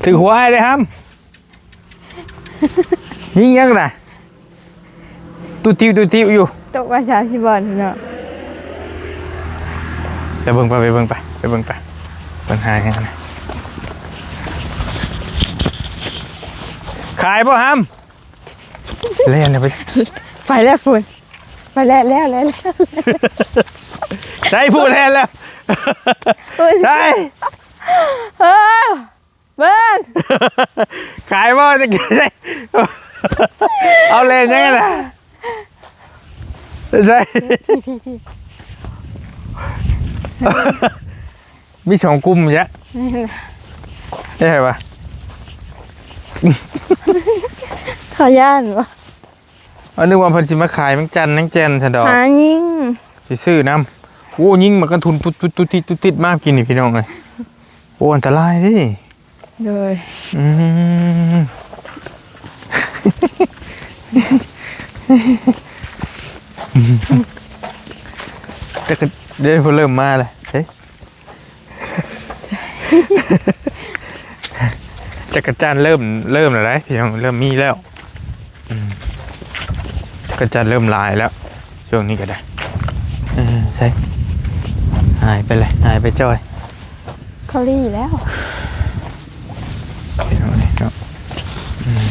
ຖືກຫົວອ້າຍເດ້ຫຳ. ຍິງຫຍັງນະ? ຕຸຕິວຕຸຕິວຢູ່. ຕົກວ່າສາມສິບບ່ອນເນາະ. ໄປເບິ່ງໄປ ໄປເບິ່ງໄປ ໄປເບິ່ງໄປ. ເພິ່ນຫາຫຍັງນະ? ຂາຍບໍ່ຫຳ? ແລ່ນໄປ ໄປແລ້ວພຸ້ນ. ໄປແລ້ວ ແລ້ວ ແລ້ວ ແລ້ວ. ໃສ່ຜູ້ແລ່ນແລ້ວ. ພຸ້ນ ໃສ່. ເອີ. ເບິ່ງ ຂາຍບໍ່? ຈະເກັບໃສ່ ເອົາແລ່ນຫຍັງນະ? ໃສ່ ມີສອງກຸ່ມແຍະ. ແມ່ນ ເຮັດໃຫ້ວ່າ ເຂົາຢ້ານບໍ່? ເອົາ ນຶກວ່າເພິ່ນຊິມາຂາຍແມງຈັນແມງແຈ່ນຊັ້ນດອກ. ຫາຍິງ ຊິຊື້ນຳ. ໂອ້ ຍິງມັນກະທຸນຕຸດໆໆໆມາກິນນີ້ ພີ່ນ້ອງເອີຍ. ໂອ້ ອັນຕະລາຍເດ້. ໂດຍ ອືມ ຈັກກະ ເດ້ ເພິ່ນເລີ່ມມາແລ້ວເດ້. ຈັກກະຈັ່ນເລີ່ມ ເລີ່ມແລ້ວໃດ໋ພີ່ນ້ອງ ເລີ່ມມີແລ້ວ. ອືມ ຈັກກະຈັ່ນເລີ່ມຫຼາຍແລ້ວ ຊ່ວງນີ້ກະໄດ້. ເອີ ໃສ່ ຫາຍໄປເລີຍ ຫາຍໄປຈ້ອຍ. ເຂົາຫຼີ້ແລ້ວ ພີ່ນ້ອງເອີຍເນາະ. ອືມ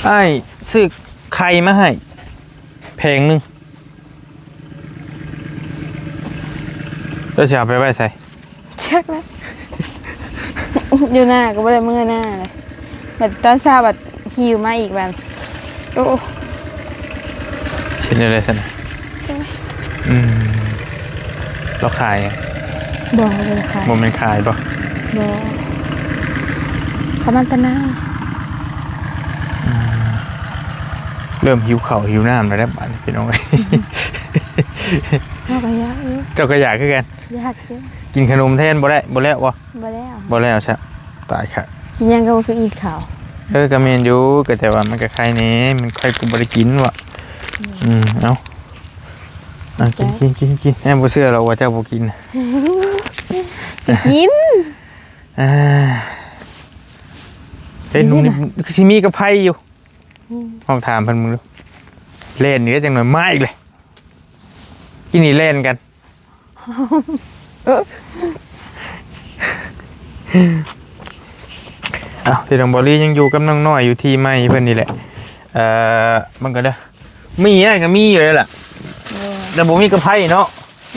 ອ້າຍຊື້ໄຂ່ມາໃຫ້ແຜງໜຶ່ງ. ເຈົ້າຊິເອົາໄປໄວ້ໃສ? ຈັກແຫຼະ ຢູ່ນາກະບໍ່ໄດ້ເມືອນາເລີຍ. ບັດຕອນເຊົ້າບັດຫິວມາອີກບັດ. ໂອ້ ຊິເຮັດແນວໃດຊັ້ນນະ? ໂອ້ຍ ອືມ ລາວຂາຍຫຍັງ? ບໍ່ ບໍ່ໄດ້ຂາຍ. ບໍ່ແມ່ນຂາຍບໍ່? ບໍ່ ເຂົາມາແຕ່ນາ. ອືມ ເລີ່ມຫິວເຂົ້າຫິວນ້ຳແລ້ວເດ້ບາດນີ້ ພີ່ນ້ອງເອີຍ. ເຮົາກະຢາກຢູ່ ເຈົ້າກະຢາກຄືກັນ? ຢາກຢູ່. ກິນຂະໜົມແທນບໍ່ໄດ້ ບໍ່ແລ້ວບໍ່? ບໍ່ແລ້ວ ບໍ່ແລ້ວຊະ. ຕາຍຄະ ກິນຫຍັງກະບໍ່ຄືອີ່ເຂົ້າ. ເອີ ກະແມ່ນຢູ່ ກະແຕ່ວ່າມັນກະໄຄແດ່ ມັນໄຄກະບໍ່ໄດ້ກິນວະ. ອືມ ເອົາ ເອົາ ກິນ ກິນ ກິນ ກິນ. ແອມບໍ່ເຊື່ອດອກວ່າເຈົ້າບໍ່ກິນ. ກິນ ອ່າ ເຮັດໜຸ່ມນີ້ຄືຊິມີກະໄພຢູ່. ອືມ ລອງຖາມເພິ່ນເບິ່ງດູ. ແລ່ນນີ້ຈັກໜ້ອຍມາອີກແຫຼະ. ກິນນີ້ແລ່ນກັນ. ເອົ້າ ພີ່ນ້ອງ ບ່າວລີຍັງຢູ່ກັບນ້ອງນ້ອຍຢູ່ທີ່ໃໝ່ເພິ່ນນີ້ແຫຼະ. ເອີ ມັນກະເດີ ມີ ອ້າຍກະມີຢູ່ແລ້ວລະ. ໂດຍ ແຕ່ບໍ່ມີກະໄພເນາະ.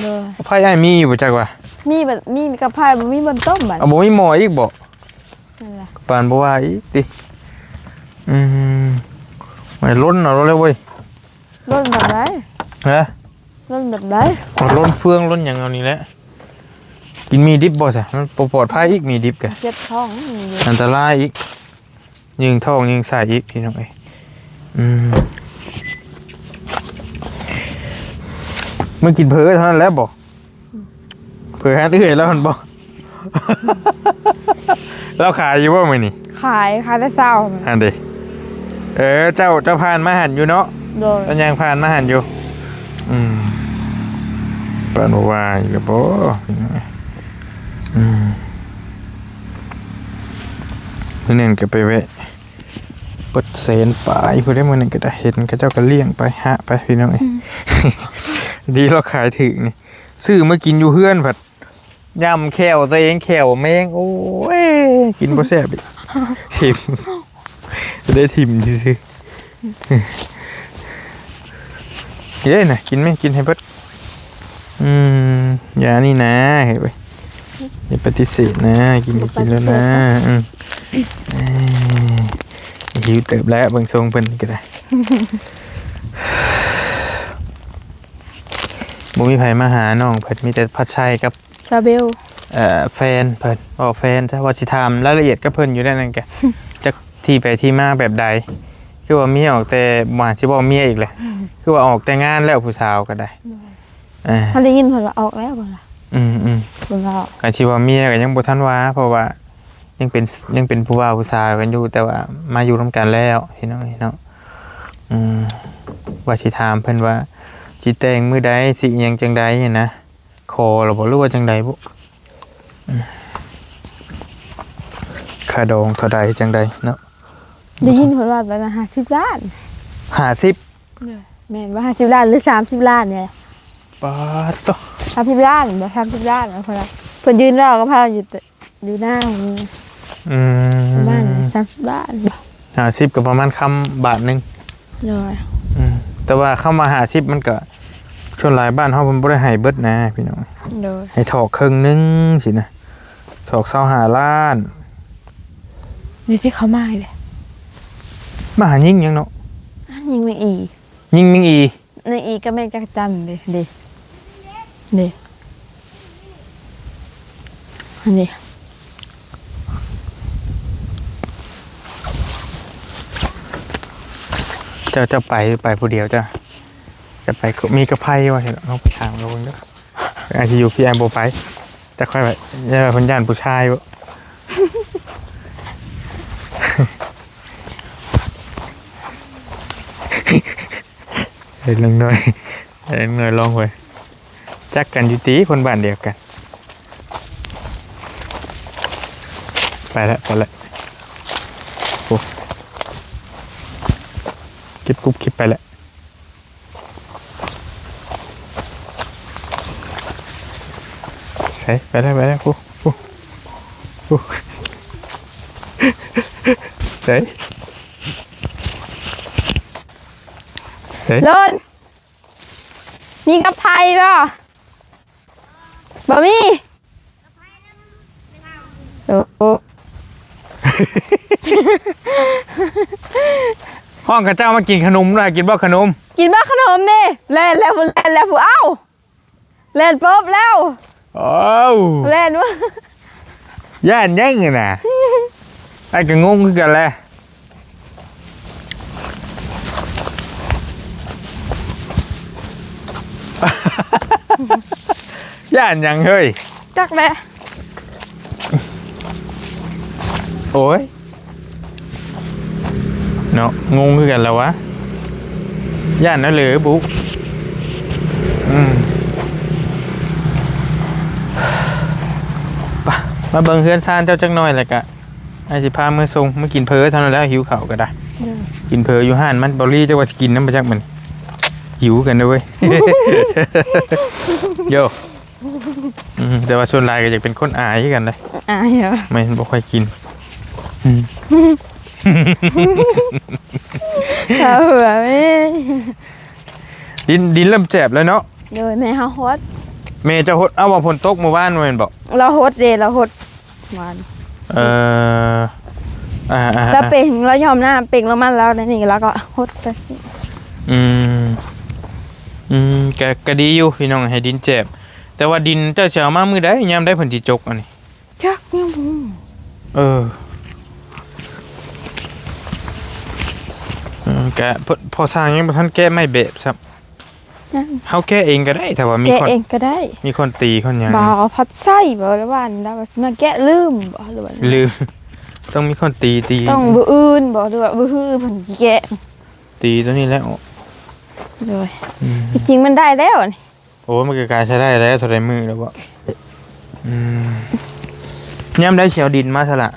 ໂດຍ ກະໄພອ້າຍມີຢູ່ບໍ່ຈັກວ່າ. ມີບັດ ມີກະໄພບໍ່ມີບ່ອນຕົ້ມບັດ. ເອົາ ບໍ່ມີໝໍ້ອີກບໍ່? ນັ້ນລະ ປານບໍ່ວ່າອີກຕິ. ອືມ ມັນລົນເອົາແລ້ວເວີຍ. ລົນແບບໃດ? ຮະ? ລົນແບບໃດ? ລົນເຟືອງ ລົນຫຍັງເອົານີ້ແຫຼະ. ກິນໝີ່ດິບບໍ່ຊະ? ມັນບໍ່ປອດໄພອີກ ໝີ່ດິບກະ ເຈັບທ້ອງ ອັນຕະລາຍອີກ. ຍິງທ້ອງຍິງໄສ້ອີກ ພີ່ນ້ອງເອີຍ. ອືມ ມື້ກິນເຜີເທົ່ານັ້ນແຫຼະບໍ່? ເຜີຮ້ານເອື້ອຍລາວຫັ້ນບໍ່? ລາວຂາຍຢູ່ບໍ່ມື້ນີ້? ຂາຍ ຂາຍແຕ່ເຊົ້າຫັ້ນເດ. ເອີ ເຈົ້າ ເຈົ້າຜ່ານມາຫັ້ນຢູ່ເນາະ? ໂດຍ ເຈົ້າຍ່າງຜ່ານມາຫັ້ນຢູ່. ອືມ ປານບໍ່ວ່າອີກແລ້ວບໍ່? ອືມ ມື້ນັ້ນກະໄປແວະ ເບິດແສນປາຍພຸ້ນເດ້. ມື້ນັ້ນກະໄດ້ເຫັນເຂົາເຈົ້າກະລ້ຽງໄປ ຫະໄປ ພີ່ນ້ອງເອີຍ. ອືມ ດີລາວຂາຍຖືກນີ້ ຊື້ມາກິນຢູ່ເຮືອນພັດ ຍ່ຳແຂ້ວຕົວເອງ ແຂ້ວແມງ ໂອ້ຍ ກິນບໍ່ແຊບອີກ ຖິ້ມ ໄດ້ຖິ້ມຊື່ໆ. ເອີ ນະ ກິນແມ້ ກິນໃຫ້ເບິດ. ອືມ ຢ່ານີ້ນະ ເຮີ້ຍ ຢ່າປະຕິເສດນະ ກິນກະກິນໂລດນະ. ອືມ ເອີ ຫິວເຕີບແລ້ວ ເບິ່ງຊົງເພິ່ນນີ້ກະໄດ້. ບໍ່ມີໃຜມາຫານ້ອງເພິ່ນ ມີແຕ່ພັດໄຊກັບ ສາວເບວ ເອີ ແຟນເພິ່ນ ເວົ້າແຟນຊະ ວ່າຊິຖາມລາຍລະອຽດກັບເພິ່ນຢູ່ໃນນັ້ນກະ ຈັກທີ່ໄປທີ່ມາແບບໃດ ຄືວ່າເມຍອອກແຕ່ ວ່າຊິເວົ້າເມຍອີກແຫຼະ ຄືວ່າອອກແຕ່ງງານແລ້ວຜູ້ສາວກະໄດ້. ໂດຍ ເອີ ເຮົາໄດ້ຍິນເພິ່ນວ່າອອກແລ້ວ ເພິ່ນວ່າ ອືມໆ ເພິ່ນວ່າ ກະຊິວ່າເມຍກະຍັງບໍ່ທັນວ່າ ເພາະວ່າຍັງເປັນ ຍັງເປັນຜູ້ບ່າວຜູ້ສາວກັນຢູ່ ແຕ່ວ່າມາຢູ່ນຳກັນແລ້ວ ພີ່ນ້ອງເນາະ. ອືມ ວ່າຊິຖາມເພິ່ນວ່າ ຊິແຕ່ງມື້ໃດ ຊິອີ່ຫຍັງຈັ່ງໃດຫັ້ນນະ. ຂໍລະບໍ່ ຫຼືວ່າຈັ່ງໃດບຸ? ອືມ ຄ່າດອງເທົ່າໃດຈັ່ງໃດເນາະ? ໄດ້ຍິນເພິ່ນວ່າປະມານຫ້າສິບລ້ານ. ຫ້າສິບ? ແມ່ນບໍ່ ຫ້າສິບລ້ານ ຫຼື ສາມສິບລ້ານນີ້ແຫຼະ. ປາດໂທ້ ສາມສິບລ້ານບໍ່ ສາມສິບລ້ານ ເພິ່ນວ່າ ເພິ່ນຢືນເວົ້າກັບເຮົາຢູ່ ຢູ່ໜ້າ. ອືມ ປະມານສາມສິບບາດບໍ່ ຫ້າສິບກໍປະມານຄຳບາດໜຶ່ງ. ໂດຍ ອືມ ແຕ່ວ່າຄຳວ່າຫ້າສິບມັນກໍ ສ່ວນຫຼາຍບ້ານເຮົາເພິ່ນບໍ່ໄດ້ໃຫ້ເບິດນະພີ່ນ້ອງ. ໂດຍ ໃຫ້ຖອກເຄິ່ງໜຶ່ງຊີ້ນະ ຖອກຊາວຫ້າລ້ານ. ນີ້ທີ່ເຂົາມາອີກແລ້ວ ມາຫາຍິງຫຍັງເນາະ? ຍິງແມງອີ ຍິງແມງອີ. ໃນອີກກໍແມ່ນຈັກຈັນເດ້ ເດ້ ເດ້ ອັນນີ້ ເຈົ້າ ເຈົ້າໄປ ໄປຜູ້ດຽວເຈົ້າ ຈະໄປ ມີກັບໃຜວ່າຊັ້ນ ລອງໄປຖາມລາວເບິ່ງເດີ. ອາດຊິຢູ່ພີ້ ອ້າຍບໍ່ໄປ ຈັກຂ້ອຍວ່າ ຢ້ານວ່າເພິ່ນຢ້ານຜູ້ຊາຍບໍ? ເອີ ເລື່ອງນ້ອຍ ເອີ ເລື່ອງນ້ອຍລອງເວີຍ ຈັກກັນຢູ່ຕິ ຄົນບ້ານດຽວກັນ. ໄປລະ ໄປລະ ໂອ້ ເກັບກຸບ ເກັບໄປລະ. ໃສ ໄປແລ້ວ ໄປແລ້ວ ໂອ້ ໂອ້ ໂອ້ ໃສ ໃສ ໂລນ ມີກັບໃຜບໍ່? ບໍ່ມີ. ໂອ້ ຮ້ອງເຂົາເຈົ້າມາກິນຂະໜົມລະ ກິນບໍ່ຂະໜົມ? ກິນບໍ່ຂະໜົມນີ້? ແລ່ນແລ້ວ ແລ່ນແລ້ວ ເອົ້າ ແລ່ນປຶບແລ້ວ. ໂອ້ ແລ່ນ ຢ້ານຫຍັງຫັ້ນນະ? ອ້າຍກໍງົງຄືກັນແຫຼະ. ຢ້ານຫຍັງເຮີ້ຍ? ຈັກແຫຼະ. ໂອ້ຍ ເນາະ ງົງຄືກັນແລ້ວວະ ຢ້ານແນວເລີບຸ. ອືມ ໄປ ມາເບິ່ງເຮືອນຊານເຈົ້າຈັກໜ້ອຍ ແລ້ວກະອ້າຍຊິພາເມືອສົ່ງ ມາກິນເຝີເທົ່ານັ້ນແຫຼະ ຫິວເຂົ້າກໍໄດ້. ເອີ ກິນເຝີຢູ່ຮ້ານມັນ ເບົາລີ ຈັກວ່າຊິກິນນຳບໍ່ຈັກມັນ ຫິວກັນເດີເວີຍ. ໂຢ ອືມ ແຕ່ວ່າສ່ວນຫຼາຍກໍຢາກເປັນຄົນອາຍຄືກັນເດ້. ອາຍເຫາະ? ແມ່ນ ບໍ່ຄ່ອຍກິນ. ອືມ ເຂົາເຫືອແມ່. ດິນ ດິນເລີ່ມແຈບແລ້ວເນາະ. ໂດຍ ແມ່ເຮົາຫົດ. ແມ່ເຈົ້າຫົດ ເອົາ ວ່າຝົນຕົກມື້ວານແມ່ນບໍ່? ລາວຫົດເດ້ ລາວຫົດ ວານ. ເອີ ອ່າໆໆ ລາວເປັນ ລາວຍອມນ້ຳ ເປັນລາວມາ ລາວໃນນີ້ ລາວກໍຫົດໄປ. ອືມ ອືມ ກະ ກະດີຢູ່ພີ່ນ້ອງ ໃຫ້ດິນແຈບ. ແຕ່ວ່າດິນເຈົ້າຊິເອົາມາມື້ໃດ ຍາມໃດເພິ່ນຊິຈົກອັນນີ້? ຈັກຍັງບໍ່ຮູ້. ເອີ ເອີ ກະ ພໍ່ ພໍ່ຊ່າງຍັງບໍ່ທັນແກະໄມ້ແບບຊ້ຳ. ຍັງ ເຮົາແກະເອງກໍໄດ້ ຖ້າວ່າມີ ແກະເອງກໍໄດ້ ມີຄົນຕີຄົນຫຍັງ. ບໍ່ ພັດໃຊ້ບໍ່ ຫຼືວ່າອັນໃດ ມາແກະລືມບໍ່ ຫຼືວ່າລືມ ຕ້ອງມີຄົນຕີ ຕີ ຕ້ອງມື້ອື່ນບໍ່ ຫຼືວ່າມື້ຮືເພິ່ນຊິແກະ ຕີຕົວນີ້ແຫຼະ. ໂດຍ ອືມ ທີ່ຈິງມັນໄດ້ແລ້ວນີ້. ໂອ້ ມັນກໍກາຍໃຊ້ໄດ້ແລ້ວ ເທົ່າໃດມື້ແລ້ວບໍ່? ອືມ ຍາມໃດຊິເອົາດິນມາຊະລະ?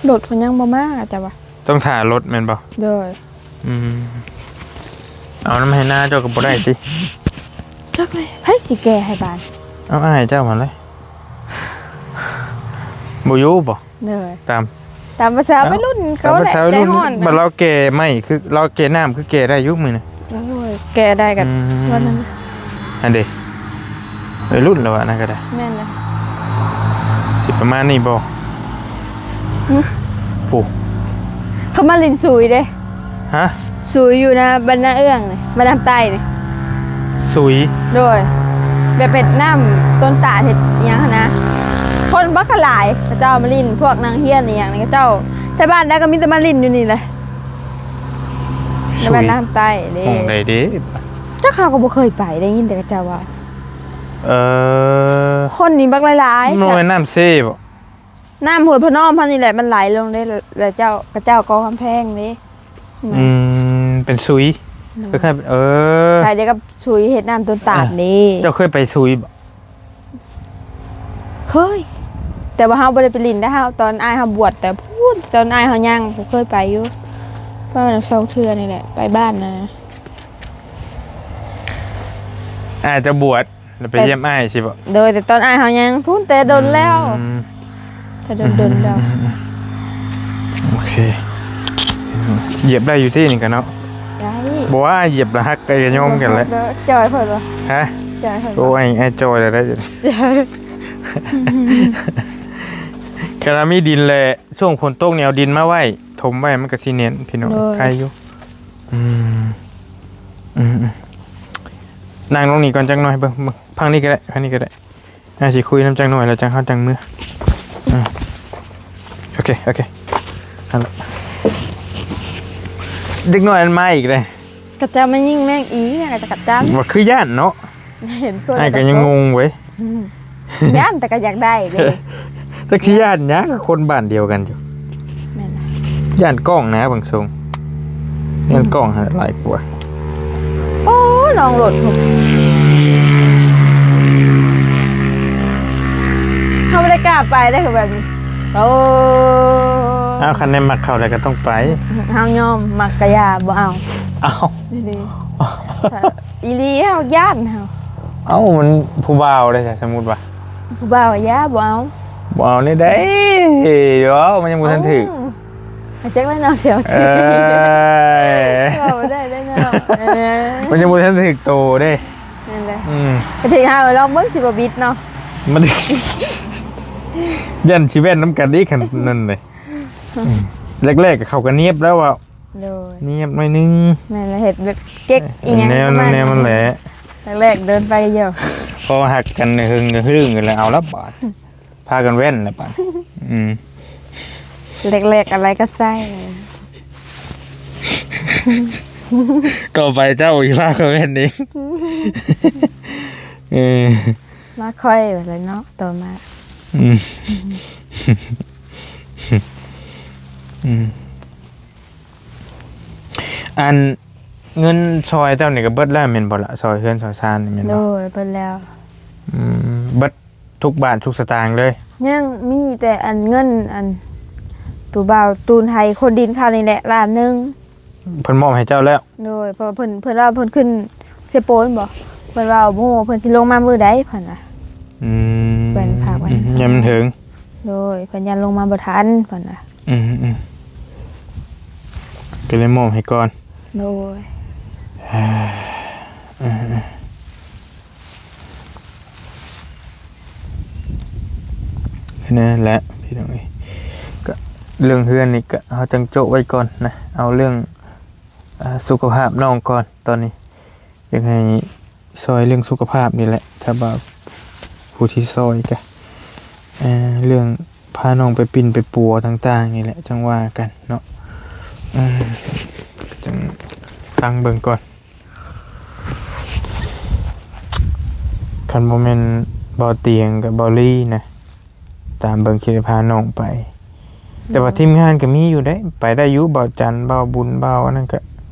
ລົດເພິ່ນຍັງບໍ່ມາ ເຈົ້າວ່າ ຕ້ອງຖ້າລົດແມ່ນບໍ່? ໂດຍ ອືມ ເອົານຳໄຮ່ນາເຈົ້າກໍບໍ່ໄດ້ຕິ? ຈັກແຫຼະ ໃຜຊິແກ່ໃຫ້ບາດ? ເອົາອ້າຍເຈົ້າຫັ້ນແຫຼະ ບໍ່ຢູ່ບໍ່? ໂດຍ ຕາມ ຕາມພາສາໄວລຸ້ນເຂົາແຫຼະ ຕາມພາສາໄວລຸ້ນ. ໃຈຮ້ອນນະ ບັດລາວແກ່ໄມ້ ຄືລາວແກ່ນ້ຳ ຄືແກ່ໄດ້ຢູ່ມື້ນະ. ໂອ້ຍ ແກ່ໄດ້ກໍ ອືມ ວັນນັ້ນນະ ອັນເດ ໄວລຸ້ນແລ້ວ ອັນນັ້ນກໍໄດ້. ແມ່ນແລ້ວ ຊິປະມານນີ້ບໍ່? ຫຶ ໂອ້ ເຂົາມາຫຼິ້ນສຸຍເດ້. ຮະ? ສຸຍຢູ່ນະ ບ້ານນາເອື້ອງນີ້ ບ້ານນ້ຳໃຕ້ນີ້ ສຸຍ. ໂດຍ ແບບເຮັດນ້ຳຕົ້ນຕາດ ເຮັດອີ່ຫຍັງຫັ້ນນະ. ຄົນບັກຫຼາຍ ເຂົາເຈົ້າມາຫຼິ້ນ ພວກນັກຮຽນອີ່ຫຍັງນີ້ ເຂົາເຈົ້າ ແຖວບ້ານໃດກໍມີແຕ່ມາຫຼິ້ນຢູ່ນີ້ແຫຼະ. ໃນບ້ານນ້ຳໃຕ້ເດ້ ຫ້ອງໃດເດ້? ຈັກ ເຮົາກໍບໍ່ເຄີຍໄປ ໄດ້ຍິນແຕ່ເຂົາເຈົ້າເວົ້າ. ເອີ ຄົນນີ້ບັກຫຼາຍໆ. ມັນບໍ່ແມ່ນນ້ຳເຊບໍ່? ນ້ຳຫ້ວຍພະນອມເຮົານີ້ແຫຼະ ມັນໄຫຼລົງເດ້ ແລ້ວເຈົ້າ ເຂົາເຈົ້າກໍ່ກຳແພງເດ້. ອືມ ເປັນສຸຍ. ໂດຍ ຄື ເອີ ຄ້າຍໆດຽວກັບສຸຍເຮັດນ້ຳຕົ້ນຕາດນີ້. ເຈົ້າເຄີຍໄປສຸຍບໍ່? ເຄີຍ. ແຕ່ວ່າເຮົາບໍ່ໄດ້ໄປຫຼິ້ນເດ້ເຮົາ ຕອນອ້າຍເຮົາບວດ ແຕ່ພຸ້ນ ຕອນອ້າຍເຮົາຍັງ ເຮົາເຄີຍໄປຢູ່ ປະມານສອງເທື່ອນີ້ແຫຼະ ໄປບ້ານນະ. ອ້າຍຈະບວດ ແລ້ວໄປ ແຕ່ ຢ້ຽມອ້າຍຊິບໍ? ໂດຍ ແຕ່ຕອນອ້າຍເຮົາຍັງພຸ້ນ ແຕ່ດົນແລ້ວ ອືມ ແຕ່ດົນໆແລ້ວ. ອືມໆໆໆ ໂອເຄ ຢຽບໄດ້ຢູ່ຕິນີ້ກະເນາະ? ໄດ້ ບໍ່ວ່າຢຽບລະຫັກກະຍອມກັນແຫຼະ. ຈ່ອຍເພິ່ນບໍ່? ຮະ? ຈ່ອຍເພິ່ນບໍ່? ໂອ້ຍ ອ້າຍຈ່ອຍແລ້ວໄດ້ຢູ່. ຄັນວ່າມີດິນແຫຼະ ຊ່ວງຝົນຕົກນີ້ເອົາດິນມາໄວ້ ຖົມໄວ້ມັນກະຊິແໜ້ນພີ່ນ້ອງ ໂດຍ ໄຄຢູ່. ອືມ ອືມໆ ນັ່ງລົງນີ້ກ່ອນຈັກໜ່ອຍ ເບິ່ງ ເບິ່ງ ຟັງນີ້ກະໄດ້ ຟັງນີ້ກະໄດ້. ອາ ຊິຄຸຍນຳຈັກໜ່ອຍແລ້ວຈັ່ງ ເຮົາຈັ່ງເມືອ. ອືມ ໂອເຄ ໂອເຄ ຫັ້ນລະ. ເດັກນ້ອຍມັນມາອີກເດ້. ກະຈະມາຍິງແມງອີ່ຫຍັງ ກະຈະກະຈັນ ວ່າຄືຢ້ານເນາະ. ເຫັນຄົນ ອ້າຍກະຍັງງົງເວີຍ. ອືມ ຢ້ານແຕ່ກະຢາກໄດ້ເດ້. ຈັກຊິຢ້ານຫຍັງ ຄົນບ້ານດຽວກັນຢູ່. ແມ່ນລະ ຢ້ານກ້ອງນະ ເບິ່ງຊົງ ຢ້ານກ້ອງຫັ້ນຫຼາຍກວ່າ. ໂອ້ ນ້ອງລົດ ເຮົາບໍ່ໄດ້ກ້າໄປເດ້ ຄືແບບນີ້. ໂອ້ ອ້າວ ຄັນໄດ້ມັກເຂົາແລ້ວກະຕ້ອງໄປ. ເຮົາຍອມ ມັກກະຢ່າ ບໍ່ເອົາ. ເອົ້າ ອີ່ຫຼີ ອີ່ຫຼີ ເຮົາຢ້ານເຮົາ. ເອົ້າ ມັນຜູ້ບ່າວເດ້ ສົມມຸດວ່າ ຜູ້ບ່າວຢ່າ ບໍ່ເອົາ ບໍ່ເອົາແນວໃດ. ເອົ້າ ມັນຍັງບໍ່ທັນຖືກ. ເອົ້າ ຈັກແລ້ວເນາະ ສຽວ ເອີຍ ເວົ້າບໍ່ໄດ້ເດ້ເນາະ. ເອີ ມັນຍັງບໍ່ທັນຖືກໂຕເດ້. ແມ່ນເດ້. ອືມ ກະຖືກເຮົາລອງເບິ່ງ ຊິບໍ່ບິດເນາະ. ມັນ ຢ້ານຊິແວ່ນນຳກັນອີກ ຄັນນັ້ນເດ້. ອືມ ແລກໆກະເຂົາກະນຽບແລ້ວວ່າ ໂດຍ ນຽບໜ້ອຍໜຶ່ງ. ແມ່ນລະ ເຮັດແບບເກັກອີ່ຫຍັງ ແນວ ປະມານ ແນວມັນແຫຼະ. ແລກໆເດີນໄປຢູ່ ພໍຮັກກັນຫຶງກະຫຶງກັນແລ້ວ ເອົາລະບາດ ພາກັນແວ່ນລະບາດ. ອືມ ແລກໆອະໄລກະໃສ່ ຕໍ່ໄປເຈົ້າອີກພາກັນແວ່ນເອງ. ເອີ ມາຄ່ອຍວ່າຊັ້ນເນາະ ຕໍ່ມາ. ອືມ ອືມ ອັນ ເງິນຊ່ອຍເຈົ້ານີ້ກະເບິດແລ້ວແມ່ນບໍ່ລະ? ຊ່ອຍເຮືອນຊ່ອຍຊານນີ້ແມ່ນບໍ່? ໂດຍ ເບິດແລ້ວ. ອືມ ເບິດທຸກບາດທຸກສະຕາງເລີຍ? ຍັງມີແຕ່ອັນເງິນອັນ ຕູບ່າວຕູນໄທຂົນດິນເຂົານີ້ແຫຼະ ລ້ານໜຶ່ງ. ເພິ່ນມອບໃຫ້ເຈົ້າແລ້ວ? ໂດຍ ເພາະວ່າເພິ່ນ ເພິ່ນວ່າເພິ່ນຂຶ້ນເຊໂປນບໍ່ ເພິ່ນວ່າບໍ່ຮູ້ວ່າເພິ່ນຊິລົງມາມື້ໃດ ເພິ່ນວ່າ. ອືມ ເພິ່ນຝາກໄວ້ ອືມ ຢ້ານມັນເຖິງ. ໂດຍ ເພິ່ນຢ້ານລົງມາບໍ່ທັນ ເພິ່ນວ່າ. ອືມ ອືມ ກະເລີຍມອບໃຫ້ກ່ອນ. ໂດຍ ເອີ ເອີ ເອີ ນັ້ນແຫຼະພີ່ນ້ອງເອີຍ. ກະເລື່ອງເຮືອນນີ້ກະເຮົາຈັ່ງໂຈະໄວ້ກ່ອນນະ ເອົາເລື່ອງ ອາ ສຸຂະພາບນ້ອງກ່ອນຕອນນີ້. ຢາກໃຫ້ຊ່ອຍເລື່ອງສຸຂະພາບນີ້ແຫຼະ ຖ້າວ່າຜູ້ທີ່ຊ່ອຍກະ ເອີ ເລື່ອງພານ້ອງໄປປິ່ນໄປປົວຕ່າງໆນີ້ແຫຼະ ຈັ່ງວ່າກັນເນາະ. ອືມ ຈັ່ງຟັງເບິ່ງກ່ອນ. ຄັນບໍ່ແມ່ນບໍ່ຕຽງກະບໍ່ລີນະ ຕາມເບິ່ງ ຊິໄດ້ພານ້ອງໄປ. ແຕ່ວ່າທີມງານກະມີຢູ່ເດ້ ໄປໄດ້ຢູ່ ບ່າວຈັນ ບ່າວບຸນ ບ່າວອັນນັ້ນກະ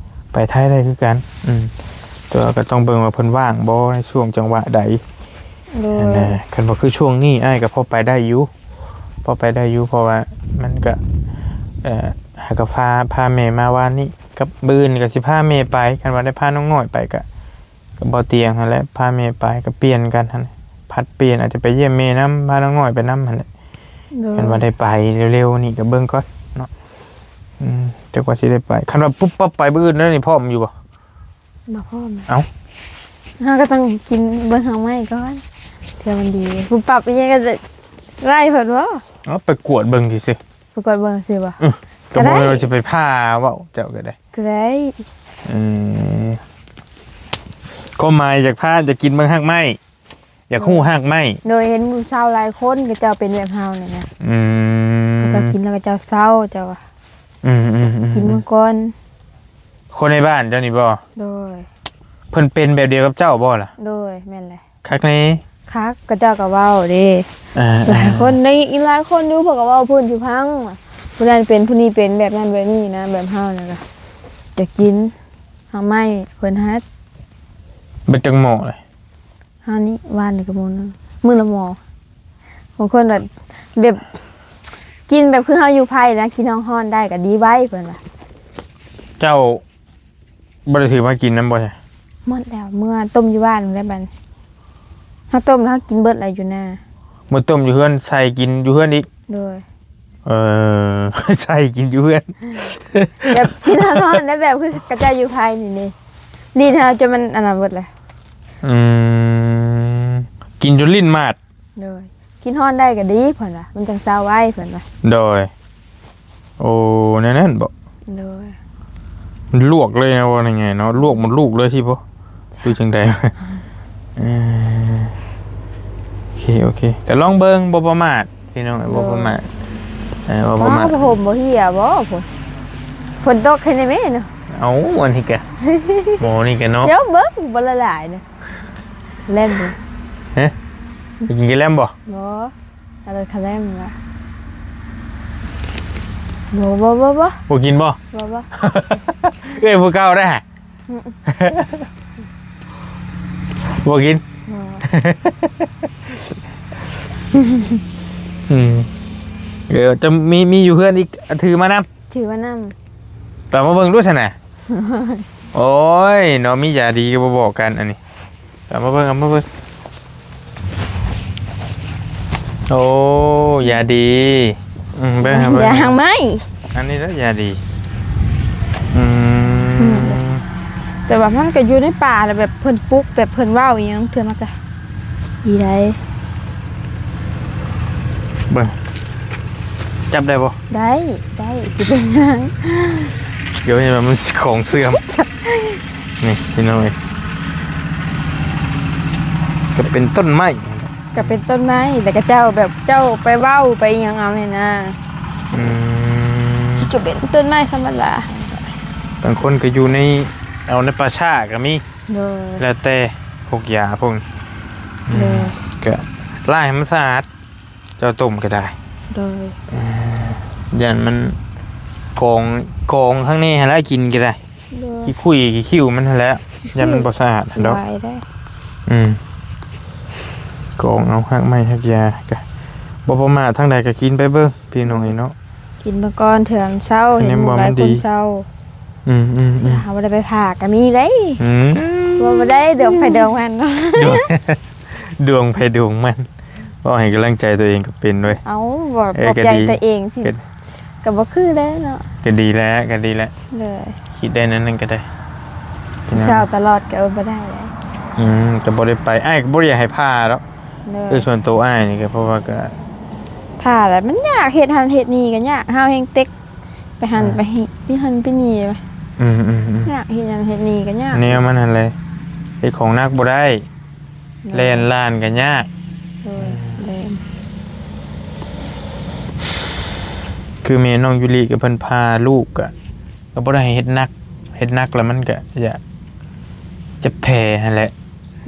ໄປໄທໄດ້ຄືກັນ. ອືມ ແຕ່ວ່າກະຕ້ອງເບິ່ງວ່າເພິ່ນວ່າງບໍ່ ໃນຊ່ວງຈັງຫວະໃດ. ໂດຍ ຫັ້ນນະ ຄັນວ່າຄືຊ່ວງນີ້ ອ້າຍກະພໍໄປໄດ້ຢູ່ ພໍໄປໄດ້ຢູ່ ເພາະວ່າມັນກະ ເອີ ຫາກະພາ ພາແມ່ມາວານນີ້ ກັບມື້ອື່ນກະຊິພາແມ່ໄປ. ຄັນວ່າໄດ້ພານ້ອງນ້ອຍໄປກະ ກະບໍ່ຕຽງຫັ້ນແຫຼະ ພາແມ່ໄປກະປ່ຽນກັນຫັ້ນ ຜັດປ່ຽນ ອາດຈະໄປຢ້ຽມແມ່ນຳ ພານ້ອງນ້ອຍໄປນຳຫັ້ນແຫຼະ. ໂດຍ ຄັນວ່າໄດ້ໄປເລັວໆນີ້ກະເບິ່ງກ່ອນເນາະ. ອືມ ຈັກວ່າຊິໄດ້ໄປ ຄັນວ່າປຸບປັບໄປມື້ອື່ນແລ້ວນີ້ ພ້ອມຢູ່ບໍ່? ບໍ່ພ້ອມ. ເອົ້າ ເຮົາກະຕ້ອງກິນເບິ່ງຫາກໄມ້ກ່ອນ ເທື່ອມັນດີ. ປຸບປັບອີ່ຫຍັງກະໄດ້ເພິ່ນບໍ່? ເອົາ ໄປກວດເບິ່ງຊື່ໆ. ປະກວດເບິ່ງຊື່ບໍ່? ອື ກະບໍ່ແມ່ນວ່າຊິໄປພາເວົ້າ ເຈົ້າກະໄດ້ ກະໄດ້. ເອີ ຄວາມໝາຍຢາກພາ ຢາກກິນເບິ່ງຮາກໄມ້ ຢາກຮູ້ຮາກໄມ້. ໂດຍ ເຫັນໝູ່ຊາວຫຼາຍຄົນ ເຂົາເຈົ້າເປັນແບບເຮົານີ້ນະ. ອືມ ເຂົາເຈົ້າກິນແລ້ວເຂົາເຈົ້າເຊົາ ເຈົ້າວ່າ. ອືມໆໆ ກິນເບິ່ງກ່ອນ. ຄົນໃນບ້ານເຈົ້ານີ້ບໍ່? ໂດຍ. ເພິ່ນເປັນແບບດຽວກັບເຈົ້າບໍ່ລະ? ໂດຍ ແມ່ນແຫຼະ. ຄັກແດ່ ຄັກ ເຂົາເຈົ້າກະເວົ້າເດ້. ເອີ ຫຼາຍຄົນ ເອີ ໄດ້ອີກຫຼາຍຄົນຢູ່ ເພິ່ນກະເວົ້າເພິ່ນຊິຟັງ ຜູ້ນັ້ນເປັນ ຜູ້ນີ້ເປັນ ແບບນັ້ນແບບນີ້ນະ ແບບເຮົານີ້ກະຢາກກິນຮາກໄມ້ ເພິ່ນຮັດ. ເບິດຈັກໝໍ້ລະ? ເຮົານີ້ ວານນີ້ກະໝໍ້ໜຶ່ງ ມື້ລະໝໍ້. ບາງຄົນແບບ ແບບ ກິນແບບຄືເຮົາຢູ່ໄພນະ ກິນຮ້ອນໆໄດ້ກໍດີໄວເພິ່ນວ່າ. ເຈົ້າບໍ່ໄດ້ຖືມາກິນນຳບໍ່? ໝົດແລ້ວ ເມືອຕົ້ມຢູ່ບ້ານແລ້ວບັດນີ້ ເຮົາຕົ້ມແລ້ວເຮົາກິນເບິດແລ້ວຢູ່ນາ. ເມືອຕົ້ມຢູ່ເຮືອນ ໃສ່ກິນຢູ່ເຮືອນອີກ? ໂດຍ. ເອີ ໃສ່ກິນຢູ່ເຮືອນ ແບບກິນຮ້ອນໆໄດ້ ແບບຄືເຂົາເຈົ້າຢູ່ໄພນີ້ນີ້ ລີ້ນເຮົາຈົນມັນອັນນັ້ນເບິດແລ້ວ. ອືມ ກິນຈົນລີ້ນໝາດ. ໂດຍ. ກິນຮ້ອນໄດ້ກໍດີເພິ່ນວ່າ ມັນຈັ່ງເຊົາໄວເພິ່ນວ່າ. ໂດຍ. ໂອ້ ແນວນັ້ນບໍ? ໂດຍ. ລວກເລີຍນະ ວ່າງ່າຍໆເນາະ ລວກໝົດລູກເລີຍຊິບໍ? ຄືຈັ່ງໃດ? ເອີ ໂອເຄ ໂອເຄ ກໍລອງເບິ່ງ ບໍ່ປະໝາດພີ່ນ້ອງ ບໍ່ປະໝາດ. ໂດຍ. ເອີ ບໍ່ປະໝາດ. ຜ້າຫົ່ມບໍ່ເຫ່ຍບໍ? ຝົນ ຝົນຕົກແຄ່ນີ້ແມ່ເນາະ. ເອົ້າ ອັນນີ້ກະ ໝໍນີ້ກະເນາະ ດຽວເບິ່ງບໍ່ລະລາຍເນາະ. ແລ່ມບໍ່? ຮະ? ໄປກິນກະແລັມບໍ່? ບໍ່. ເອົາລົດຄາແລັມລະ. ບໍ່ ບໍ່ ບໍ່ ບໍ່ ບໍ່ກິນບໍ່? ບໍ່ ບໍ່. ເອື້ອຍຜູ້ເກົ່າໄດ໋ຫະ? ອືມ ບໍ່ກິນ? ບໍ່. ອືມ ເອີ ຈະມີ ມີຢູ່ເຮືອນອີກ ຖືມານຳ. ຖືມານຳ. ຕາມມາເບິ່ງດູຊັ້ນນະ. ໂອ້ຍເນາະ ມີຢາດີກໍບໍ່ບອກກັນອັນນີ້. ເອົາມາເບິ່ງ ເອົາມາເບິ່ງ. ໂອ້ ຢາດີ. ອືມ ເບິ່ງ ເບິ່ງ ຢາຫາງໄມ້ ອັນນີ້ລະຢາດີ. ອືມ ອືມ ແຕ່ວ່າມັນກໍຢູ່ໃນປ່າແລ້ວ ແບບເພິ່ນປຸກ ແບບເພິ່ນເວົ້າອີ່ຫຍັງເທື່ອມັນກໍດີໄດ໋. ເບິ່ງ ຈັບໄດ້ບໍ່? ໄດ້ ໄດ້ ຊິເປັນຫຍັງ? ດຽວເຫັນວ່າມັນຂອງເສື່ອມ. ນີ້ພີ່ນ້ອງເອີຍ ກໍເປັນຕົ້ນໄມ້ ກໍເປັນຕົ້ນໄມ້ ແລ້ວກໍເຈົ້າແບບເຈົ້າໄປເວົ້າໄປຫຍັງເອົານີ້ນະ. ອືມ ກໍເປັນຕົ້ນໄມ້ທຳມະດາ. ບາງຄົນກໍຢູ່ໃນ ເອົາໃນປ່າຊ້າກໍມີ. ໂດຍ. ແລ້ວແຕ່ພວກຢາພວກນີ້. ໂດຍ. ອືມ ກໍລ້າງໃຫ້ມັນສະອາດ. ເຈົ້າຕົ້ມກໍໄດ້. ໂດຍ. ເອີ ຢ້ານມັນກອງ ກອງຂ້າງໃນຫັ້ນລະ ກິນກໍໄດ້. ໂດຍ. ຂີ້ຂຸ້ຍຂີ້ຄິ້ວມັນຫັ້ນແຫຼະ ຂີ້ຄິ້ວ ຢ້ານມັນບໍ່ສະອາດຫັ້ນດອກ. ອືມ ກອງເອົາຮາກໄມ້ຮາກຢາກະ ບໍ່ປະໝາດທາງໃດກໍກິນໄປເບິ່ງ ພີ່ນ້ອງເອີຍເນາະ. ກິນເບິ່ງກ່ອນ ເທື່ອມັນເຊົາ ເຫັນໝູ່ຫຼາຍຄົນເຊົາ. ອືມໆໆ ເຮົາບໍ່ໄດ້ໄປຜ່າກໍມີເດ້. ອືມ ເວົ້າບໍ່ໄດ້ ດວງໃຜດວງມັນເນາະ. ດວງ ດວງໃຜດວງມັນ ເວົ້າໃຫ້ກຳລັງໃຈຕົວເອງກໍເປັນເວີຍ. ເອົ້າ ເວົ້າ ເອີ ປອບໃຈຕົວເອງຊິ ກໍ ກໍບໍ່ຄືແລ້ວເນາະ. ກໍດີແລ້ວ ກໍດີແລ້ວ. ໂດຍ. ຄິດໄດ້ແນວນັ້ນກໍໄດ້ ເຊົາຕະຫຼອດກໍບໍ່ໄດ້. ອືມ ກໍບໍ່ໄດ້ໄປ ອ້າຍກໍບໍ່ໄດ້ຢາກໃຫ້ຜ່າດອກ. ໂດຍ. ຄືສ່ວນໂຕອ້າຍນີ້ກໍ ເພາະວ່າກໍ ຜ່າແລ້ວມັນຍາກ ເຮັດຫັ້ນເຮັດນີ້ກໍຍາກ ເຮົາແຮ່ງເຕັກ ໄປຫັ້ນ ອ່າ ໄປນີ້ ໄປຫັ້ນໄປນີ້. ອືມໆໆ ຍາກ ເຮັດຫັ້ນເຮັດນີ້ກໍຍາກ ແນວມັນຫັ້ນແຫຼະ ເຮັດຂອງໜັກບໍ່ໄດ້. ໂດຍ. ແລ່ນລານກໍຍາກ. ໂດຍ. ອືມ ແມ່ນ ຄືແມ່ນ້ອງຢູລິກໍເພິ່ນພາລູກກໍ ກໍບໍ່ໄດ້ໃຫ້ເຮັດໜັກ ເຮັດໜັກແລ້ວມັນກໍຢາກເຈັບແຜຫັ້ນແຫຼະ.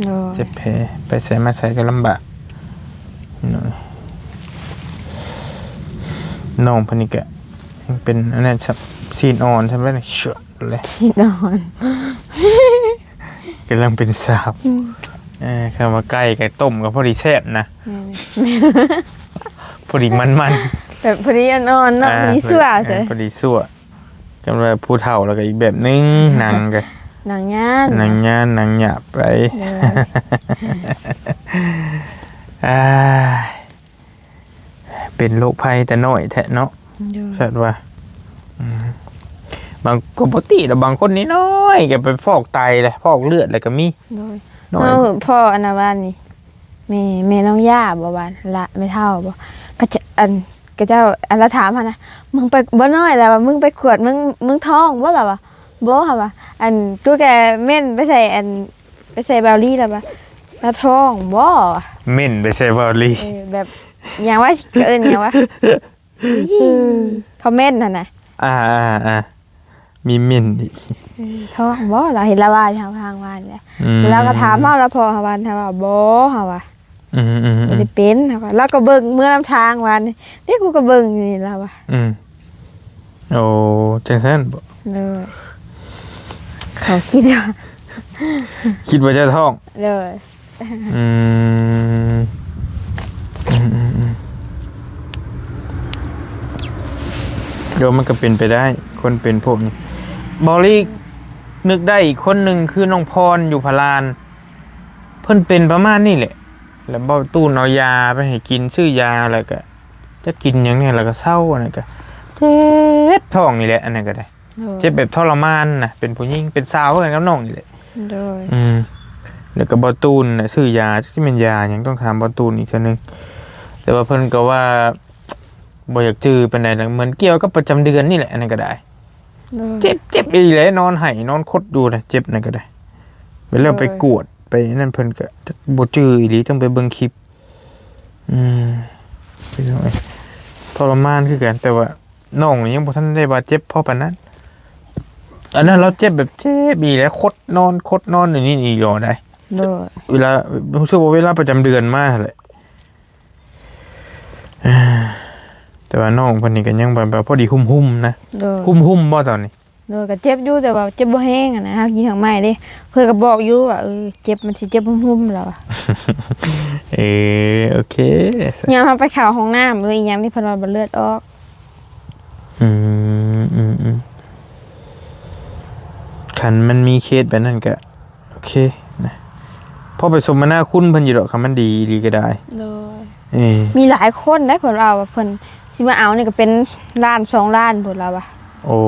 ໂດຍ. ເຈັບແຜ ໄປໃສມາໃສກໍລຳບາກ. ນ້ອງເພິ່ນນີ້ກໍ ຍັງເປັນອັນນັ້ນຊະ ຊີ້ນອ່ອນຊະແລ້ວນີ້ ເຊາະເລີຍ ຊີ້ນອ່ອນ ກຳລັງເປັນສາວ. ອືມ ເອີ ຄຳວ່າໄກ່ໄກ່ຕົ້ມກໍພໍດີແຊບນະ. ແມ່ນ ພໍດີມັນໆ ແບບພໍດີອ່ອນໆເນາະ. ອ່າ ພໍດີຊົ່ວ ເອີ ເອີ ພໍດີຊົ່ວ. ຄັນວ່າຜູ້ເຖົ້າແລ້ວກໍອີກແບບໜຶ່ງ ໜັງກໍ ໜັງຍານ ໜັງຍານ ໜັງຫຍາບໄປ. ໂດຍ. ອ້າຍ ເປັນໂລກໄພແຕ່ນ້ອຍແທ້ເນາະ. ໂດຍ. ສັດວ່າ ອືມ ບາງ ກໍບໍ່ຕິດອກ ບາງຄົນນ້ອຍໆກໍໄປຟອກໄຕແຫຼະ ຟອກເລືອດແລ້ວກໍມີ. ໂດຍ. ນ້ອຍ ເຮົາພໍ້ອັນນະ ວານນີ້ ແມ່ ແມ່ນ້ອງຢາບໍ່ ວານລະ ແມ່ເຖົ້າບໍ່ ກໍຈະ ອັນ ຂະເຈົ້າ ອັນລະຖາມຫັ້ນນະ ມຶງໄປ ບໍ່ນ້ອຍລະວ່າ ມຶງໄປກວດ ມຶງ ມຶງທ້ອງບໍ່ລະວ່າ. ບໍ່ ເຮົາວ່າ ອັນ ຕູແກເມັ້ນໄປໃສ່ ອັນ ໄປໃສ່ເບົາລີລະວ່າ ລະທ້ອງບໍ່ ເມັ້ນໄປໃສ່ເບົາລີ. ເອີ ແບບຫຍັງວະ ເອີ້ນຫຍັງວະ ຄອມເມັ້ນຫັ້ນນະ. ອ່າໆໆ ມີເມັ້ນອີກ. ເອີ ທ້ອງບໍ່ ລາວເຫັນລາວວ່າເຮົາທາງວານແຫຼະ. ອືມ ລາວກໍຖາມເຮົາ ລາວພໍ້ເຮົາວ່າ ເຮົາວ່າບໍ່ ເຮົາວ່າ. ອືມໆໆ ບໍ່ໄດ້ເປັນ ລາວກໍເບິ່ງເມືອນຳທາງວ່ານີ້ ເດ້ ກູກໍເບິ່ງຢູ່ນີ້ ລາວວ່າ. ອືມ ໂອ້ ຈັ່ງຊັ້ນບໍ? ໂດຍ. ເຂົາຄິດວ່າ ຄິດວ່າເຈົ້າທ້ອງ. ໂດຍ. ອືມ ອືມ ໂດຍ ມັນກໍເປັນໄປໄດ້ ຄົນເປັນພວກນີ້. ເບົາລີນຶກໄດ້ອີກຄົນໜຶ່ງ ຄືນ້ອງພອນຢູ່ພະລານ ເພິ່ນເປັນປະມານນີ້ແຫຼະ ແລ້ວເບົາຕູນເອົາຢາໄປໃຫ້ກິນ ຊື້ຢາ ແລ້ວກໍຈັກກິນຫຍັງແດ່ ແລ້ວກໍເຊົາ. ອັນນັ້ນກໍເຈັບທ້ອງນີ້ແຫຼະ ອັນນັ້ນກໍໄດ້ ໂດຍ ເຈັບແບບທໍລະມານນະ ເປັນຜູ້ຍິງ ເປັນສາວຄືກັນກັບນ້ອງນີ້ແຫຼະ. ໂດຍ ອືມ ແລ້ວກໍເບົາຕູນນະ ຊື້ຢາ ຈັກຊິແມ່ນຢາຫຍັງ ຕ້ອງຖາມເບົາຕູນອີກເທື່ອໜຶ່ງ. ແຕ່ວ່າເພິ່ນກໍວ່າບໍ່ຢາກຈື່ປານໃດດອກ ເໝືອນກ່ຽວກັບປະຈຳເດືອນນີ້ແຫຼະ ອັນນັ້ນກໍໄດ້. ໂດຍ ເຈັບ ເຈັບອີ່ຫຼີແຫຼະ ນອນໄຫ້ນອນຄົດຢູ່ນະ ເຈັບນັ້ນກໍໄດ້. ໄປແລ້ວ ໂດຍ ໄປກວດໄປນັ້ນ ເພິ່ນກໍບໍ່ຈື່ອີ່ຫຼີ ຕ້ອງໄປເບິ່ງຄລິບ. ອືມ ພີ່ນ້ອງເອີຍ ທໍລະມານຄືກັນ ແຕ່ວ່ານ້ອງນີ້ຍັງບໍ່ທັນໄດ້ບາດເຈັບພໍປານນັ້ນ. ອັນນັ້ນລາວເຈັບແບບເຈັບອີ່ຫຼີແຫຼະ ຄົດນອນ ຄົດນອນຢູ່ນີ້ອີ່ຫຼີໄດ໋. ໂດຍ ເວລາ ຮູ້ສຶກວ່າເວລາປະຈຳເດືອນມາຫັ້ນແຫຼະ. ແຕ່ວ່ານ້ອງເພິ່ນນີ້ກໍຍັງແບບ ແບບພໍດີຫຸ້ມໆນະ. ໂດຍ ຫຸ້ມໆບໍ່ຕອນນີ້? ໂດຍ ກໍເຈັບຢູ່ ແຕ່ວ່າເຈັບບໍ່ແຮງຫັ້ນນະ ຫາກກິນຫາກໄມ້ເດ້. ເພິ່ນກໍບອກຢູ່ວ່າ ເອີ ເຈັບ ມັນຊິເຈັບຫຸ້ມໆແລ້ວ. ເອີ ໂອເຄ ຍາມເຮົາໄປເຂົ້າຫ້ອງນ້ຳ ຫຼືອີ່ຫຍັງນີ້ ເພິ່ນວ່າບໍ່ເລືອດອອກ. ອືມ ອືມ ອືມ ຄັນມັນມີເຄສແບບນັ້ນກໍ ໂອເຄນະ ພໍໄປສົມມະນາຄຸນເພິ່ນຢູ່ດອກ ຄັນມັນດີອີ່ຫຼີກໍໄດ້. ໂດຍ ເອີ ມີຫຼາຍຄົນໄດ໋ ເພິ່ນເວົ້າວ່າເພິ່ນຊິມາເອົານີ້ ກໍເປັນລ້ານສອງລ້ານພຸ້ນລາວວ່າ. ໂອ້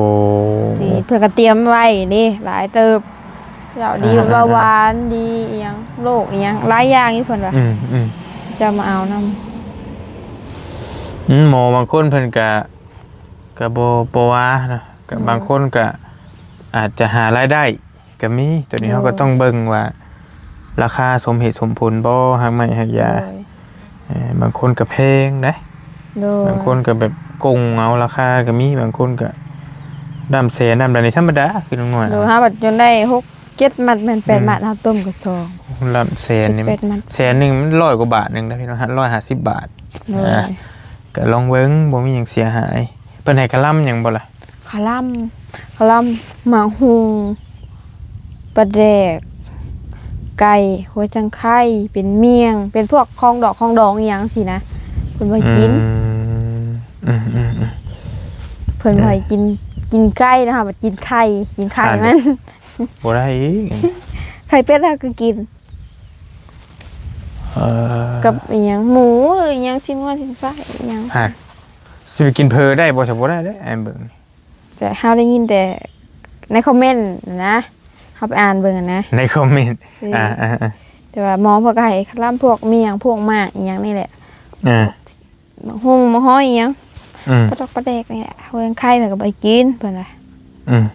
ນີ້ເພິ່ນກໍຕຽມໄວ້ເດ້ ຫຼາຍເຕີບ. ລາວດີ ອ່າໆໆ ເບົາຫວານ ດີອີ່ຫຍັງ ໂລກອີ່ຫຍັງ ຫຼາຍຢ່າງຢູ່ເພິ່ນວ່າ. ອືມ ອືມ ເຈົ້າມາເອົານຳ. ອືມ ໝໍບາງຄົນເພິ່ນກະ ກະບໍ່ ບໍ່ວ່າເນາະ ກະ ອືມ ບາງຄົນກະອາດຈະຫາລາຍໄດ້ ກໍມີ. ຕົວນີ້ ໂດຍ ເຮົາກໍຕ້ອງເບິ່ງວ່າລາຄາສົມເຫດສົມຜົນບໍ່ ຮາກໄມ້ຮາກຢາ. ໂດຍ ເອີ ບາງຄົນກໍແພງເດ້. ໂດຍ ບາງຄົນກໍແບບກົງເອົາລາຄາກໍມີ ບາງຄົນກໍລ້ຳແສນລ້ຳໃດນີ້ທຳມະດາ ຄືນ້ອງນ້ອຍ. ໂດຍ ເຮົາບັດຈົນໄດ້ຫົກເຈັດມັດ ແມ່ນແປດມັດ ອືມ ເຮົາຕົ້ມກໍສອງ ລ້ຳແສນນີ້ ເຈັດແປດມັດ ແສນໜຶ່ງມັນຮ້ອຍກວ່າບາດໜຶ່ງນະພີ່ນ້ອງ ຮ້ອຍຫ້າສິບບາດ. ໂດຍ ອ່າ ກໍລອງເບິ່ງ ບໍ່ມີຫຍັງເສຍຫາຍ. ເພິ່ນໃຫ້ຄະລຳຫຍັງບໍ່ລະ? ຄະລຳ ຄະລຳ ໝາກຫຸ່ງ ປາແດກ ໄກ່ ຫົວຈັງໄຄ ເປັນໝ້ຽງ ເປັນພວກຂອງດອກຂອງດອງອີ່ຫຍັງຊີ້ນະ ເພິ່ນບໍ່ໃຫ້ກິນ. ອືມ ອືມ ອືມ ອືມ ເພິ່ນບໍ່ໃຫ້ກິນ ເອີ ກິນໄກ່ນະ ເຮົາບັດກິນໄຂ່ ກິນໄຂ່ມັນ ບໍ່ໄດ້ອີກ. ໄຂ່ເປັດເຮົາກໍກິນ ເອີ ກັບອີ່ຫຍັງ ໝູ ຫຼືອີ່ຫຍັງ ຊີ້ນງົວ ຊີ້ນຄວາຍ ອີ່ຫຍັງ. ຮະ ຊິໄປກິນເຜີໄດ້ບໍ່? ຈະບໍ່ໄດ້ເດ້ ອ້າຍເບິ່ງ. ຈະ ເຮົາໄດ້ຍິນແຕ່ໃນຄອມເມັນນະ ເຮົາໄປອ່ານເບິ່ງນະ ໃນຄອມເມັນ. ເອີ ອ່າໆໆ ແຕ່ວ່າໝໍເພິ່ນກໍໃຫ້ຄະລຳພວກໝ້ຽງ ພວກໝາກອີ່ຫຍັງນີ້ແຫຼະ. ອ່າ ໝາກຫຸ່ງ ໝາກຫອຍອີ່ຫຍັງ ອືມ ປາດອກປາແດກນີ້ແຫຼະ ຫົວຈັງໄຄເພິ່ນກໍບໍ່ໃຫ້ກິນ ເພິ່ນວ່າ. ອືມ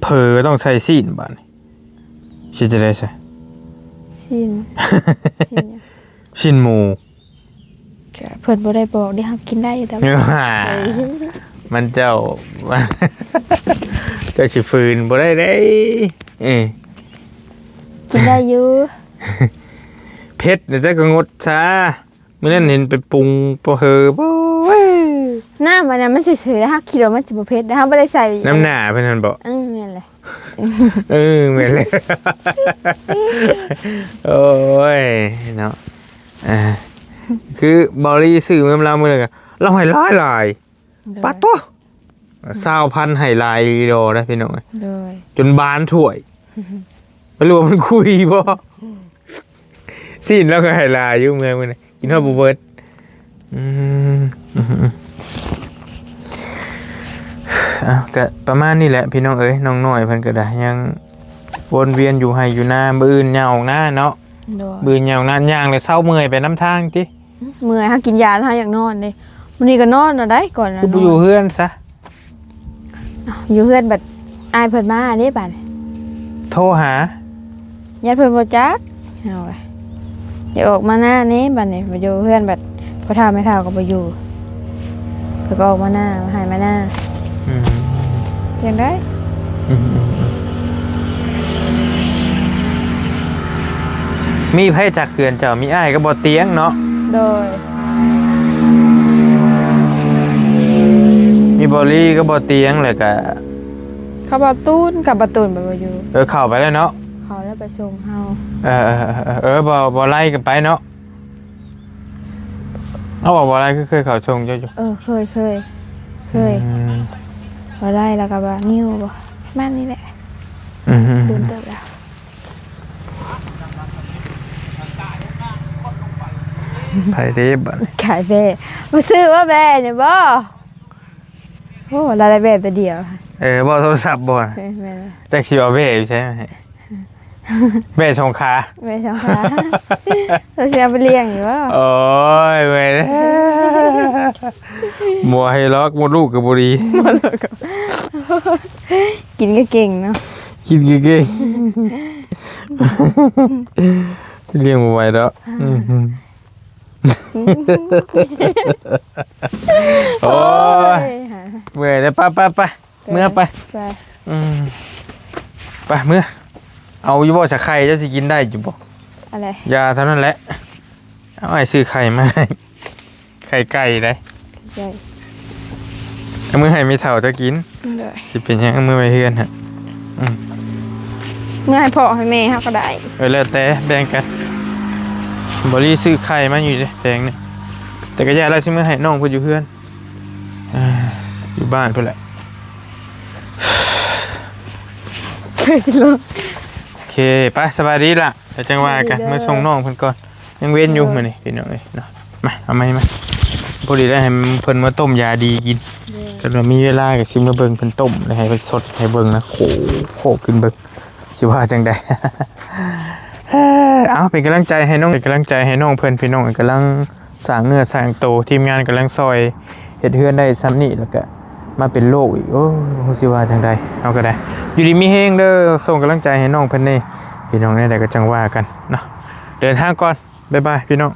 ເຜີກໍຕ້ອງໃສ່ຊີ້ນບາດນີ້ ຊິເຮັດຈັ່ງໃດຊະ? ຊີ້ນ ຊີ້ນຫຍັງ? ຊີ້ນໝູ. ກະເພິ່ນບໍ່ໄດ້ບອກເດ້ ເຮົາກິນໄດ້ຢູ່ແລ້ວ. ມັນເຈົ້າ ເຈົ້າຊິຝືນບໍ່ໄດ້ເດ້. ເອີ ກິນໄດ້ຢູ່. ເຜັດນະ ເຈົ້າກໍງົດຊະ. ມື້ນັ້ນເຫັນໄປປຸງປະເຫີ ໂອ້ຍ ນ້ຳອັນນັ້ນມັນເສີຍໆ ເຮົາຄິດວ່າມັນຊິບໍ່ເຜັດ ແຕ່ເຮົາບໍ່ໄດ້ໃສ່ ນ້ຳໜ້າເພິ່ນຫັ້ນບໍ? ເອີ ແມ່ນແຫຼະ. ເອີ ແມ່ນແຫຼະ. ໂອ້ຍ ເນາະ. ອ່າ ຄືເບົາລີຊື້ມານຳລາວມື້ນັ້ນກະ ລາວໃຫ້ຫຼາຍໆ. ໂດຍ ປາດໂທ້ ຊາວພັນໃຫ້ຫຼາຍອີ່ຫຼີເດ້ພີ່ນ້ອງເອີຍ. ໂດຍ ຈົນບານຖ້ວຍ ບໍ່ຮູ້ວ່າມັນຄຸຍບໍ່. ຊີ້ນລາວກໍໃຫ້ຫຼາຍຢູ່ເມືອມື້ນັ້ນ ກິນຮອດບໍ່ເບິດ. ອືມ ອືມ ອືມ ເອົ້າ ກະປະມານນີ້ແຫຼະພີ່ນ້ອງເອີຍ. ນ້ອງນ້ອຍເພິ່ນກໍໄດ້ຍັງວົນວຽນຢູ່ໄຮ່ຢູ່ນາ ມື້ອື່ນຍ່າງອອກນາເນາະ. ໂດຍ ມື້ອື່ນຍ່າງອອກນາ ຍ່າງແລ້ວເຊົາເມື່ອຍໄປນຳທາງຕິ. ເມື່ອຍ ເຮົາກິນຢາແລ້ວເຮົາຢາກນອນເດ້. ມື້ນີ້ກໍນອນເອົາໄດ໋ ກ່ອນ ຄືບໍ່ຢູ່ເຮືອນຊະ? ຢູ່ເຮືອນບັດອ້າຍເພິ່ນມາເດ້ບາດນີ້ ໂທຫາ ຢ້ານເພິ່ນບໍ່ຈັກ. ເຮົາວ່າ ຢາກອອກມານາແດ່ບາດນີ້ ມາຢູ່ເຮືອນບັດພໍ່ເຖົ້າແມ່ເຖົ້າກໍບໍ່ຢູ່ ເພິ່ນກໍອອກມານາ ມາໄຮ່ມານາ. ອືມ ຈັ່ງໃດ? ອືມ ອືມ ອືມ. ມີໃຜຈັກເຮືອນເຈົ້າ? ມີອ້າຍກັບບໍ່ຕຽງເນາະ. ໂດຍ ມີບໍ່ລີກັບບໍ່ຕຽງ ແລ້ວກະ ເຂົາບໍ່ຕູນ ກັບບໍ່ຕູນໄປບໍ່ຢູ່. ເອີ ເຂົ້າໄປແລ້ວເນາະ ເຂົາແລ້ວໄປສົ່ງເຮົາ. ເອີ ເອີ ເອີ ເອີ ບໍ່ ບໍ່ໄລ່ກັນໄປເນາະ. ເອົາ ບໍ່ໄລ່ ຄືເຄີຍເຂົ້າສົ່ງເຈົ້າຢູ່. ເອີ ເຄີຍ ເຄີຍ ເຄີຍ. ອືມ ບໍ່ໄດ້ ແລ້ວກໍວ່າງິ້ວບໍ່ ປະມານນີ້ແຫຼະ. ອືມ ດົນເຕີບແລ້ວ. ໃຜເດ້ບັດນີ້ ຂາຍແບ້ ມາຊື້ວ່າແບ້ນີ້ບໍ່? ໂອ້ ລາວໄດ້ແບ້ຕົວດຽວ. ເອີ ເວົ້າໂທລະສັບບໍ່? ເອີ ແມ່ນແລ້ວ. ຈັກຊິເອົາແບ້ຢູ່ໃສມາໃຫ້? ແມ່ສອງຂາ ແມ່ສອງຂາ ເຮົາຊິເອົາໄປລ້ຽງຢູ່ບໍ່? ໂອ້ຍ ເມື່ອຍແລ້ວ ບໍ່ໃຫ້ລອກ ມົດລູກກໍບໍ່ດີ ກິນກໍເກັ່ງເນາະ ກິນກໍເກັ່ງ ລ້ຽງບໍ່ໄຫວດອກ. ອືມ ໂອ້ຍ ໂອ້ຍ ເມື່ອຍແລ້ວ ໄປໆໆ ເມືອໄປ ໄປ ອືມ ໄປເມືອ. ເອົາຢູ່ບໍ່ ຊະໄຂ່ ເຈົ້າຊິກິນໄດ້ຢູ່ບໍ່? ອັນໃດ? ຢ່າເທົ່ານັ້ນແຫຼະ ເອົາ ອ້າຍຊື້ໄຂ່ມາໃຫ້ ໄຂ່ໄກ່ໃດ໋ ໄກ່ ເອົາມືໃຫ້ແມ່ເຖົ້າເຈົ້າກິນ. ໂດຍ ຊິເປັນຫຍັງ ເອົາມືໄວ້ເຮືອນຫັ້ນ. ອືມ ເມືອໃຫ້ພໍ່ໃຫ້ແມ່ເຮົາກໍໄດ້. ເອີ ແລ້ວແຕ່ ແບ່ງກັນ. ບໍລີຊື້ໄຂ່ມາຢູ່ເດ້ ແຜງໜຶ່ງ ແຕ່ກໍຢ່າ ລາວຊິເມືອໃຫ້ນ້ອງເພິ່ນຢູ່ເຮືອນ ອ່າ ຢູ່ບ້ານພຸ້ນແຫຼະ. ໂອເຄ ໄປ ສະບາຍດີລະ ແລ້ວຈັ່ງວ່າກັນ ສະບາຍດີເດີ ເມືອສົ່ງນ້ອງເພິ່ນກ່ອນ ຍັງເວັນຢູ່ ເອີ ມື້ນີ້ພີ່ນ້ອງເອີຍເນາະ. ມາ ເອົາໄມ້ມາ ພໍດີໄດ້ໃຫ້ເພິ່ນມາຕົ້ມຢາດີກິນ. ໂດຍ ຄັນວ່າມີເວລາກໍຊິມາເບິ່ງເພິ່ນຕົ້ມ ແລ້ວໃຫ້ເພິ່ນສົດໃຫ້ເບິ່ງນະ ໂຄ ໂຄ ກິນເບິ່ງ ຊິວ່າຈັ່ງໃດ. ເອີ ເອົາ ເປັນກຳລັງໃຈໃຫ້ນ້ອງ ເປັນກຳລັງໃຈໃຫ້ນ້ອງເພິ່ນ ພີ່ນ້ອງກຳລັງສ້າງເນື້ອສ້າງໂຕ ທີມງານກຳລັງຊ່ອຍເຮັດເຮືອນໄດ້ຊ່ຳນີ້ ແລ້ວກະມາເປັນໂລກອີກ. ໂອ້ ຊິວ່າຈັ່ງໃດ ເຮົາກໍໄດ້ ຢູ່ດີມີແຮງເດີ ສົ່ງກຳລັງໃຈໃຫ້ນ້ອງເພິ່ນແດ່ ພີ່ນ້ອງ. ແນວໃດກໍຈັ່ງວ່າກັນເນາະ ເດີນທາງກ່ອນ ບາຍບາຍ ພີ່ນ້ອງ.